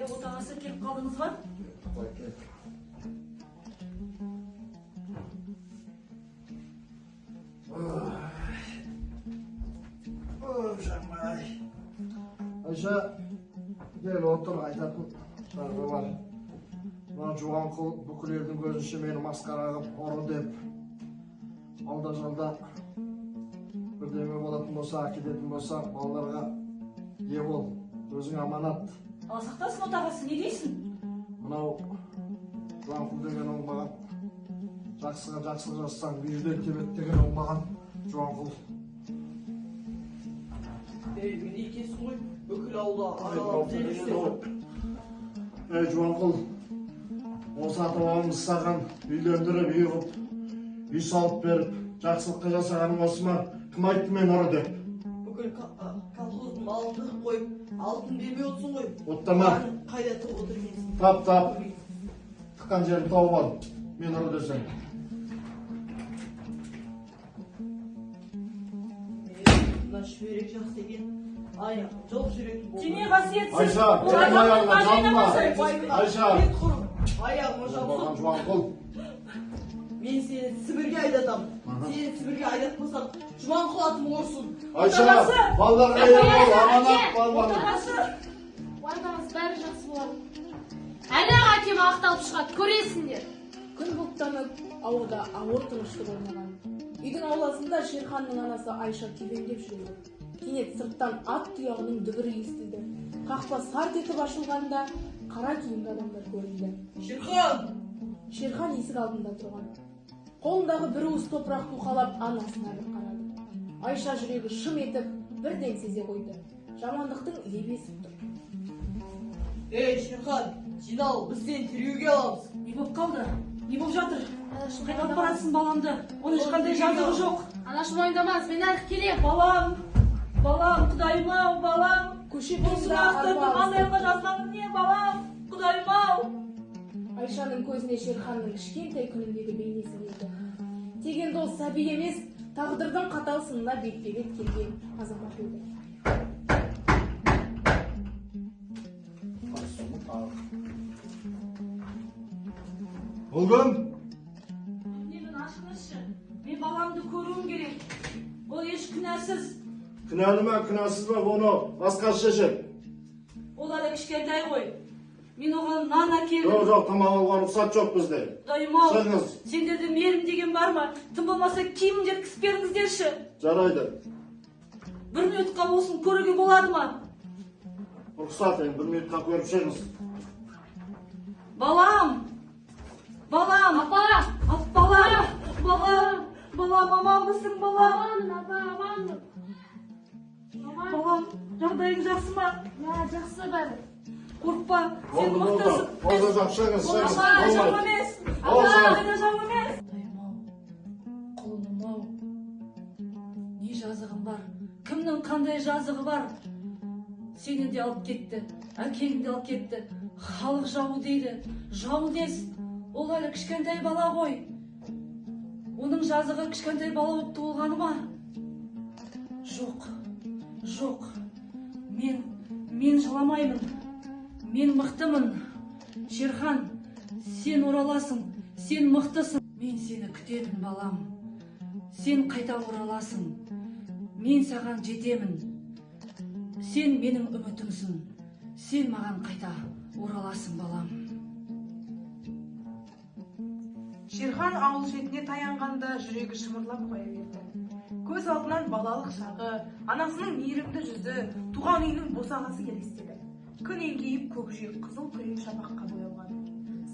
Отағасы, келіп қалдыңыз ба? Ой, Айша, кел отыр, айтатын шаруа бар. Мына Жуанқұл бүкіл елдің көзінше мені масқара қылып ұры деп, алда жалда бірдеме болатын болса, әкететін болса, балаларға ие бол, өзің аманат. Алла сақтасын, отағасы, не дейсің? Мынау Жуанқұл деген оңбаған, жақсыға жақсылық жасасаң бүйірден тебеді деген оңбаған Жуанқұл. Ей, міне екенсің ғой, бүкіл ауылда аралап жүрсің. Ей, Жуанқұл, осы ата бабамыз саған үйлендіріп, үй қылып, үй салып беріп, жақсылыққа жасағаның осы ма? Кім айтты мен ұры деп? Бүкіл колхоздың малын тығып қойып, алтын бермей отырсың ғой. Оттама. Қайда тығып отыр екенсің? Тап, тап. Тыққан жерін тауып ал. Мен ұры десең. Мына шүберек жақсы екен. Ай, жол жүретін болды. Тиме қасиетсіз. Айша, Ол жалма адамның аяғына, жалма. қажет. Айша. Бет құрып, аяғыма Оңбаған жабысып, Жуанқұл. мен сені Сібірге айдатамын. Сені Сібірге айдатпасам, Жуанқұл атым құрсын. Айша, Отағасы! балаларға ие бол, аманат балалар. Отағасы! Уайымдамаңыз, бәрі жақсы болады. Әлі-ақ әкем ақталып шығады, көресіңдер. Күн бұлттанып, ауылда ауыр тыныштық орнаған. Үйдің ауласында Шерханның анасы Айша күйбеңдеп жүреді. Кенет сырттан ат тұяғының дүбірі естілді. Қақпа сарт етіп ашылғанда қара киімді адамдар көрінді. Шерхан! Шерхан есік алдында тұрған. Қолындағы бір уыс топырақты уқалап анасына бір қарады. Айша жүрегі шым етіп бірден сезе қойды. Жамандықтың лебі есіп тұр. Ей, Шерхан, жинал, біз сені тергеуге аламыз. Не болып қалды? Не болып жатыр? Қайда алып барасың баламды? Оның ешқандай жазығы жоқ. Анашым, уайымдамаңыз, мен әлі келемін. Балам, балам, құдайым ау, балам. Көше Бұл бойында сынақты арба маңдайға жазғаным не, балам? Құдайым ау. Айшаның көзіне Шерханның кішкентай күніндегі бейнесі келді. Тек енді ол сәби емес, тағдырдың қатал сынына бетпе-бет келген азамат еді. Бұл кім? Өтінемін, ашыңызшы. Мен баламды көруім керек. Ол еш кінәсіз. Кінәлі ме, кінәсіз бе, оны басқасы шешеді. Ол әлі кішкентай ғой. Мен оған нан әкелдім. Жоқ, жоқ, тамақ алуға рұқсат жоқ бізде. Құдайым ау, Шығыңыз. сендерде мейірім деген бар ма? Тым болмаса киімін жеткізіп беріңіздерші. Жарайды. Бір минутқа болсын көруге болады ма? Рұқсат енді, бір минутқа көріп шығыңыз. Балам! Балам! Апа! Ап, балам! Балам! Балам, аманбысың, балам? Аманмын, апа, аманмын. Аман. Балам, жағдайың жақсы ма? Иә, жақсы бәрі. Қорықпа, сен Болды, болды. мықтысың. Болды, жоқ, шығыңыз, Ол шығыңыз. ешқандай жау Болмайды. емес. Болды. Ешқандай жау емес. Құдайым ау, құлыным ау, не жазығым бар? Кімнің қандай жазығы бар? Сені де алып кетті, әкеңді де алып кетті. Халық жауы дейді. Жау нес? Ол әлі кішкентай бала ғой. Оның жазығы кішкентай бала болып туылғаны ма? Жоқ, жоқ. Мен жыламаймын. Мен мықтымын. Шерхан, сен ораласың, сен мықтысың. Мен сені күтемін, балам. Сен қайта ораласың. Мен саған жетемін. Сен менің үмітімсің. Сен маған қайта ораласың, балам. Шерхан ауыл шетіне таянғанда жүрегі шымырлап қоя берді. Көз алдынан балалық шағы, анасының мейірімді жүзі, туған үйінің босағасы елестеді. Күн еңкейіп көкжиек қызыл күрең шапаққа боялған.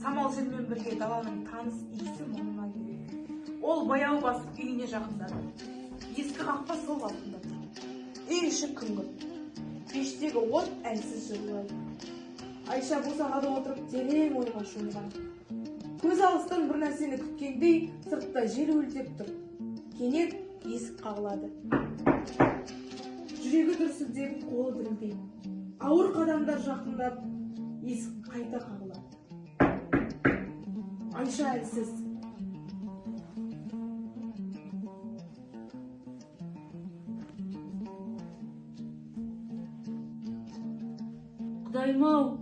Самал желмен бірге даланың таныс иісі мұрнына келеді. Ол баяу басып үйіне жақындады. Ескі қақпа сол қалпында тұр. Үй іші күңгірт. Пештегі от әлсіз жыбырлайды. Айша босағада отырып терең ойға шомған. Көз алыстан бір нәрсені күткендей сыртта жел уілдеп тұр. Кенет есік қағылады. Жүрегі дүрсілдеп, қолы дірілдейді. Ауыр қадамдар жақындап, есік қайта қағылады. Айша әлсіз. Құдайым ау,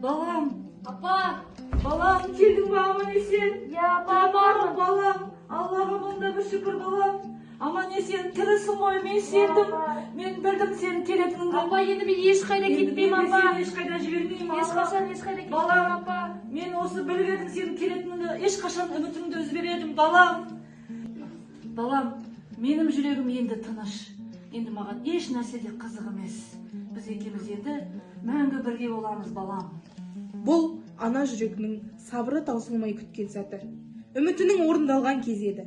Балам, Апа! балам, келдің ба аман есен? Иә, апа, Балам, балам, Аллаға мыңда бір шүкір, балам. Аман есен тірісің ғой, мен сендім. Мен білдім сенің келетініңді. Апа, енді мен ешқайда Енді кетпеймін, мен де апа. сені ешқайда жібермеймін. Ешқашан ешқайда кетпеймін, Балам, апа. мен осы біліп едім сенің келетініңді, ешқашан үмітімді үзбеп едім, балам. Балам, менің жүрегім енді тыныш. Енді маған еш нәрсе де қызық емес. Біз екеуміз енді мәңгі бірге боламыз, балам. Бұл ана жүрегінің сабыры таусылмай күткен сәті. Үмітінің орындалған кезі еді.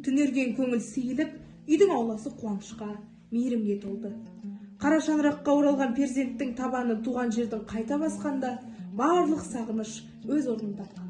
Түнерген көңіл сейіліп, үйдің ауласы қуанышқа, мейірімге толды. Қара шаңыраққа оралған перзенттің табаны туған жердің қайта басқанда, барлық сағыныш өз орнын тапқан.